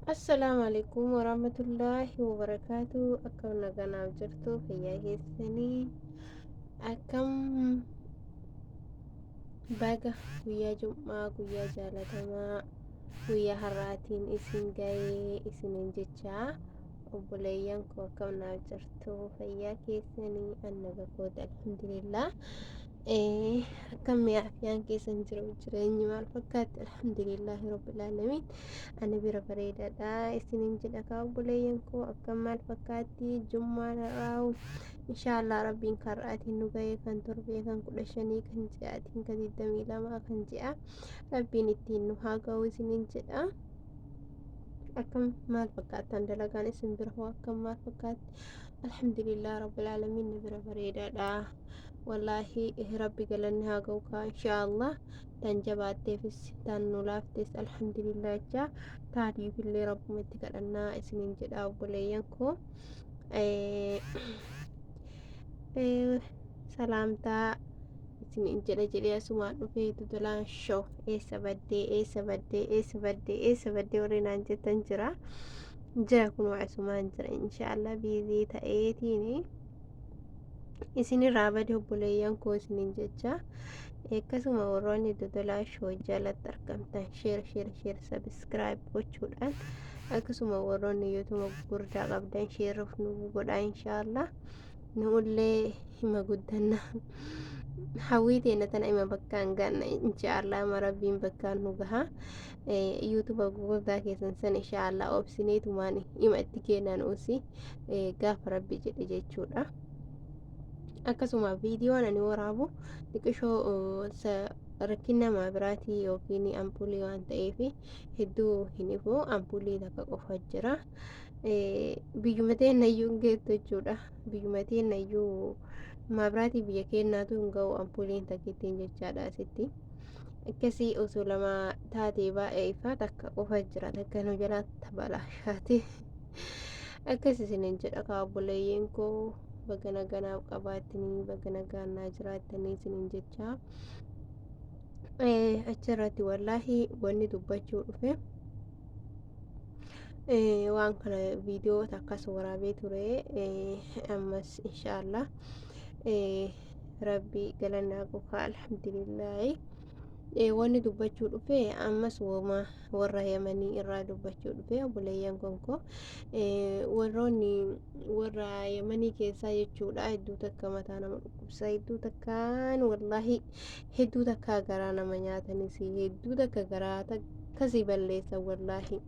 Assalaamu alaikum warahmatullaahi wabarakaatu. Akkam naganaaf jirtu, fayyaa keessanii? Akkam, baga guyyaa jum'aa, guyyaa jaalatamaa, guyyaa har'aatiin isin ga'ee isiniin jechaa. Obboleeyyan koo, akkam naaf jirtu, fayyaa keessanii? Annaga kooti, alhamdulillah. Akkam mi'aafiyaan keessan jiru, jireenyi maal fakkaatti? Alhamdulillaahi rabbil aalamiin, ani bira bareedaadha isiniin jedha kaa. Obboleeyyan koo, akkam, maal fakkaatti jummaan har'aa? Inshaallah rabbiin karraatiin nu ga'ee, kan torbee, kan 15, kan ji'aatiin, kan 22, kan ji'a rabbiin ittiin nu haa ga'u isiniin jedha. Akkam, maal fakkaattan? Dalagaan isin bira hoo akkam, maal fakkaatti? Alhamdulillah rabbil aalamiin, nu bira bareedaadha. Wallaahi rabbi galanni haa ga'u kaa. Inshaallah tan jabaatteefis tan nu laaftes alhamdulillah jecha, taatiifillee rabbuma itti kadhannaa isiniin jedha. Obboleeyyan koo, salaamtaa isiniin jedha jedhee asumaan dhufee. Dodolaan show, eessa baddee, eessa baddee, eessa baddee, eessa baddee warri naan jettan jira jira. Kunoo asumaan jira. Inshaallah busy ta'eetiin isinirraa bade, obboleeyyan koo isiniin jecha. Akkasuma warroonni Dodolaa Show jalatti argamtan, share, share, share, subscribe gochuudhaan, akkasuma warroonni YouTube gurguddaa qabdan share of nu godhaa. Inshaallah nuullee hima guddanna, hawwii teenya tana ima bakkaan ganna. Inshaallah ama rabbiin bakkaan nu gaha. YouTube gurguddaa keessan san inshaallah obsineetumaan ima itti kennan usi gaafa rabbi jedhe jechuudha. Akkasuma viidiyoon ani waraabu xiqqishoo rakkina namaa biraatii yookiin ampuulii waan ta'eef hedduu hin ifu. Ampuulii takka qofa jira. Biyyuma teennayyuu hin geettu jechuudha. Biyyuma teennayyuu maabiraatii biyya keenyaatu hin ga'u ampuuliin takkittiin jechaadha asitti. Akkasii osoo lama taatee baay'ee ifaa, takka qofa jira, takka nu jalaa tabalaashaati. Akkas isiniin jedha kaa. Obboleeyyiin koo, baga naganaaf qabaattanii, baga nagaan naa jiraattanii isiniin jecha. Achirratti wallaahi wanni dubbachuu dhufe waan kana viidiyoo takkas waraabee ture. Ammas inshaallah rabbi galannaa qofa, alhamdulillaahi. Wanni dubbachuu dhufe ammas woma warra Yamanii irraa dubbachuu dhufe. Obboleeyyan konkoo, warroonni warra Yamanii keessaa jechuudha, hedduu takka mataa nama dhukkubsa, hedduu takkaan wallaahi hedduu takka garaa nama nyaatanis, hedduu takka garaa takkasii balleessan wallaahi.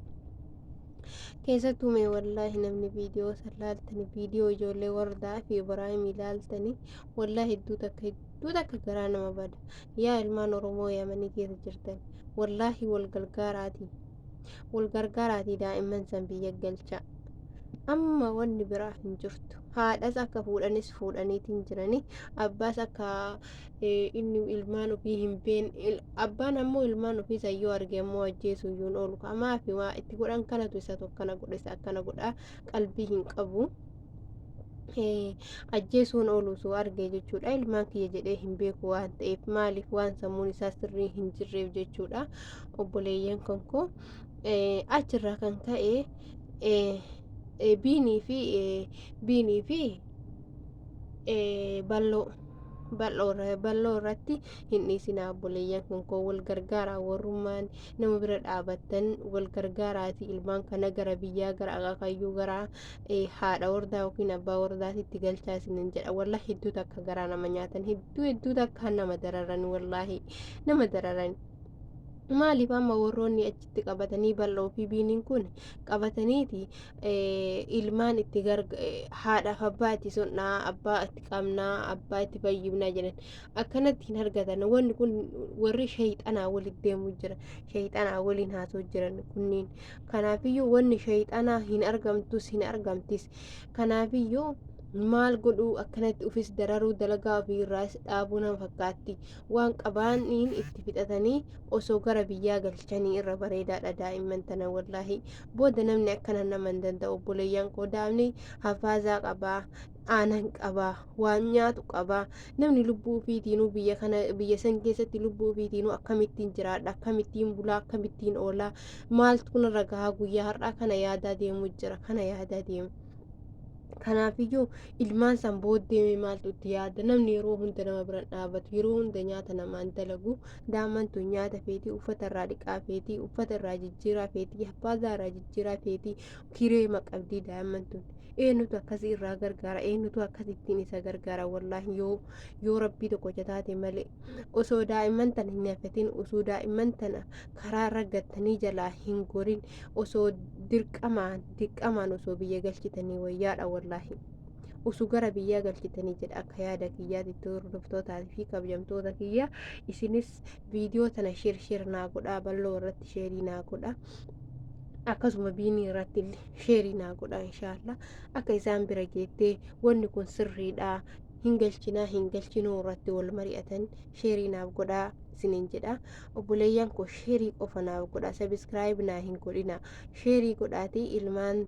Keessattuu mee wallaahi namni viidiyoo san laaltani, viidiyoo ijoollee Wardaa fi Ibraahim ilaaltani, wallaahi hedduu takka, hedduu takka garaa nama bada. Yaa ilmaan Oromoo Yamanii keessa jirtan, wallaahi wal gargaaraatii, wal gargaaraatii daa'imman san biyya galchaa. Amma wanni biraa hin jirtu. Haadhas akka fuudhanis fuudhaniitiin jirani, abbaas akka inni ilmaan ofii hin been. Abbaan ammoo ilmaan ofii san yoo arge ammoo ajjeesuu iyyuu hin oolu. Amaafi waa itti godhan kanatu isa akkana godhe, isa akkana godha, qalbii hin qabu. Ajjeesuun oolu osoo arge jechuudha. Ilmaan kiyya jedhee hin beeku waan ta'eef, maaliif waan sammuun isaa sirrii hin jirreef jechuudha. Obboleeyyan kan koo, achirraa kan ka'e biinii fi balloo bal'oo irratti hin dhiisinaa. Obboleeyyan kan koo, wal gargaaraa. Warrummaan nama bira dhaabattan wal gargaaraati ilmaan kana gara biyyaa, gara akaakayyuu, gara haadha wardaa yookiin abbaa wardaatitti galchaa isinin jedha. Wallahi hedduu takka garaa nama nyaatan, hedduu hedduu takka nama dararan, wallaahi nama dararan. Maaliif amma warroonni achitti qabatanii bal'oo fi biiniin kun qabataniiti ilmaan itti haadhaaf abbaa itti sonnaa, abbaa itti qabnaa, abbaa itti fayyifnaa jedhan akkanatti hin argatan. Wanni kun warri shayxanaa walitti deemuu jira, shayxanaa waliin haasoo jiran kunniin. Kanaafiyyuu wanni shayxanaa hin argamtus, hin argamtis. Kanaafiyyuu maal godhuu, akkanatti ufis dararuu, dalagaa ofii irraas dhaabuu nama fakkaatti. Waan qabaaniin itti fixatanii osoo gara biyyaa galchanii irra bareedaadha daa'imman tana. Wallaahi booda namni akkana nama hin danda'u. Obboleeyyan koo, daa'imni hafaazaa qabaa. Aanan qabaa, waan nyaatu qabaa. Namni lubbuu ofiitiinuu biyya kana, biyya san keessatti lubbuu ofiitiinuu akkamittiin jiraadha, akkamittiin bulaa, akkamittiin oolaa, maaltu narra gahaa guyyaa har'aa kana yaadaa deemuu jira, kana yaadaa deema. Kanaafiyyuu ilmaan san booddee mee maaltu itti yaada? Namni yeroo hunda nama biran dhaabatu, yeroo hunda nyaata namaan dalagu. Daa'imman tun nyaata feetii, uffata irraa dhiqaa feetii, uffata irraa jijjiiraa feetii, haffaaza irraa jijjiiraa feetii, kireema qabdii daa'imman tun. Eenyutu akkasii irraa gargaara? Eenyutu akkasittiin isa gargaara? Wallaahi yoo Rabbii tokkocha taate malee, osoo daa'imman tana hin hafatin, osoo daa'imman tana karaa irra gattanii jalaa hin gorin, osoo dirqamaan dirqamaan osoo biyya galchitanii wayyaadha. Wallaahi osoo gara biyyaa galchitanii jedha akka yaada kiyyaatitti. Hordoftootaa fi kabajamtoota kiyya, isinis viidiyoo tana share share naa godhaa, bal'oo irratti share naa godhaa, akkasuma Biinii irratti illee share naa godhaa. Inshaallah akka isaan bira geettee wanni kun sirriidha, hin galchinaa hin galchinuu irratti wal mari'atan share naaf godhaa isiniin jedha. Obboleeyyan koo, share qofa naaf godha, subscribe naa hin godhina. Share godhaatii ilmaan,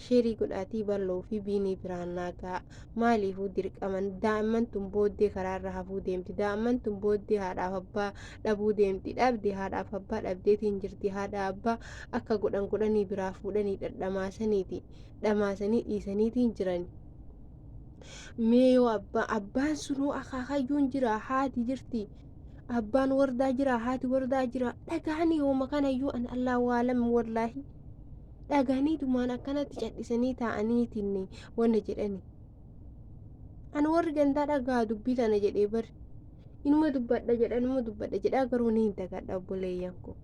share godhaatii Bal'oo fi Biinii biraan naa ga'a. Maaliifuu dirqaman daa'imman tun booddee karaarra hafuu deemti. Daa'imman tun booddee haadhaaf abbaa dhabuu deemti. Dhabde, haadhaaf abbaa dhabdeetiin jirti. Haadha abbaa akka godhan godhanii biraa fuudhanii dhadhamaasaniiti, dhamaasanii dhiisaniitiin jiran. Mee yoo abbaan sunuu akaakayyuun jira, haati jirti, abbaan wardaa jira, haati wardaa jira, dhagahanii hooma kanayyuu an Allahu aalam. Wallaahi dhagahaniitumaan akkanatti cadhisanii taa'aniitiin wanna jedhani. An warri gandaa dhagaa dubbii tana jedhee bari inuma dubbadha jedha, inuma dubbadha jedhaa, garuu ni hin dagadha. Obboleeyyan koo,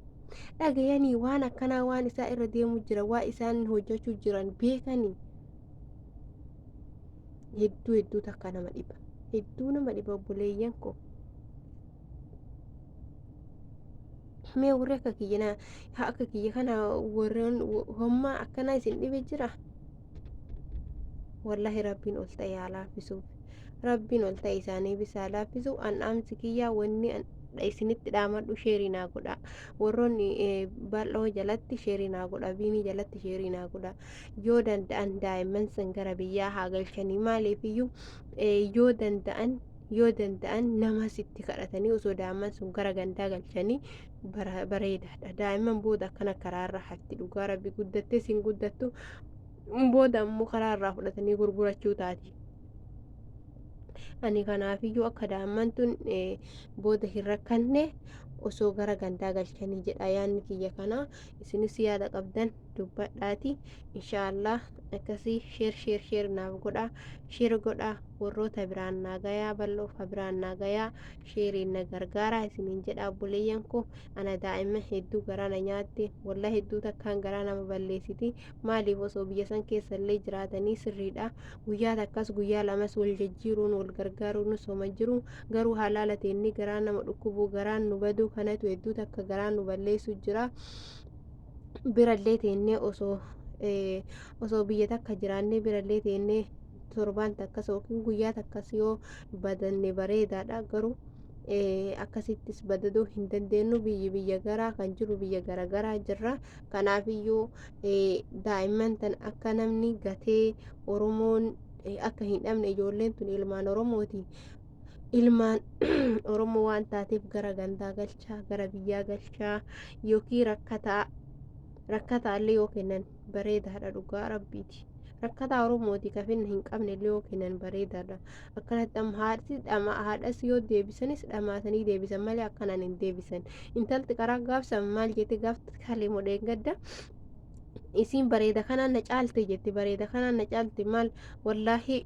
dhagayanii waan akkanaa, waan isaa irra deemu jira, waa isaan hojjechuu jiran beekanii. Hedduu hedduu takka nama dhiba, hedduu nama dhiba, obboleeyyan koo. Mee warri akka kiyya akka kiyya kana, warreen hommaa akkanaa isin dhibe jira? Wallahi Rabbiin ol ta'e haa laaffisuuf, Rabbiin ol ta'e isaaniifis haa laaffisu. An dhaamsi kiyyaa, wanni isinitti dhaamadhu, share naa godha. Warroonni Bal'oo jalatti share naa godha, Biinii jalatti share naa godha. Yoo danda'an daa'imman san gara biyyaa haa galchanii. Maaliifiyyuu yoo danda'an, yoo danda'an namas itti kadhatanii osoo daa'imman sun gara gandaa galchanii bareedaadha. Daa'imman booda akkana karaarra hafti. Dhugaa Rabbi, guddattee siin guddattu, booda ammoo karaarraa fudhatanii gurgurachuu taati. Ani kanaafiyyuu akka daa'imman tun booda hin rakkanne osoo gara gandaa galchanii jedha yaadni kiyya kana. Isinis yaada qabdan dubbadhaati. Inshaallah akkasii share share share naaf godha, share godha, warroota biraan naa gayaa, Bal'oofa biraan naa gayaa, shareiin na gargaaraa isiniin jedha. Obboleeyyan koo, ana daa'imman hedduu garaa na nyaatte. Wallaa hedduu takkaan garaa nama balleessiti. Maaliif osoo biyya san keessa illee jiraatanii sirriidha. Guyyaa takkas guyyaa lamas wal jijjiiruun wal gargaaruun osoma jiru, garuu halaala teenni garaa nama dhukkubu, garaan nu badu kanatu hedduu takka garaan nu balleessu jira. Birallee teennee osoo biyya takka jiraannee, birallee teennee torbaan takkas yookiin guyyaa takkas yoo badanne bareedaadha. Garuu akkasittis badaduu hin dandeenyu. Biyyi biyya garaa kan jiru, biyya garagaraa jirra. Kanaafiyyuu daa'imman tan akka namni gatee Oromoon akka hin dhabne, ijoolleen tun ilmaan Oromooti. Ilmaan Oromoo waan taateef gara gandaa galchaa, gara biyyaa galchaa, yookiin rakkataa rakkataallee yoo kennan bareedaadha. Dhugaa Rabbiiti, rakkataa Oromooti kafinna hin qabne illee yoo kennan bareedaadha. Akkanatti amma haadhi haadhas yoo deebisanis dhamaasanii deebisan malee akkanaan hin deebisan. Intalti karaa gaafsan maal jette? Gaafti kalee modheen gadda isiin bareeda kanaan na caalte jette, bareeda kanaan na caalte. Maal, wallaahi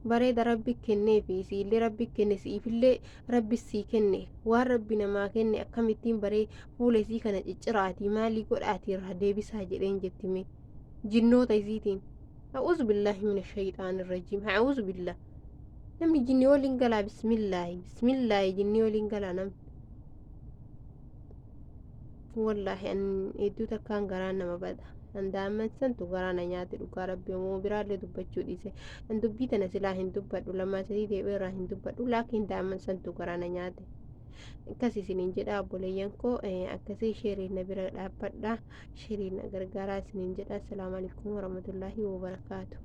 bareeda Rabbi kenneefi, isiillee Rabbi kenne, siifillee Rabbi sii kenne. Waan Rabbi namaa kenne akkamittiin baree fuula isii kana cicciraatii maalii godhaatii irraa deebisaa jedheen jettime jinnoota isiitiin. A'uuzu billaahi mina shayxaani rajiim. A'uuzu billah. Namni jinni waliin galaa? Bismillaahi, bismillaahi, jinni waliin galaa namni. Wallaahi an hedduu takkaan garaan nama bada. An daa'imman santu garaa na nyaate. Dhugaa Rabbi, moo biraallee dubbachuu dhiise. An dubbii tana silaa hin dubbadhu, lamaa sadii deebi'ee irraa hin dubbadhu, laakiin daa'imman santu garaa na nyaate. Akkas isiniin jedha, obboleeyyan koo. Akkasii shareiin na bira dhaabbadha, shareiin na gargaaraa isiniin jedha. Assalaamu alaikum warahmatullaahi wabarakaatu.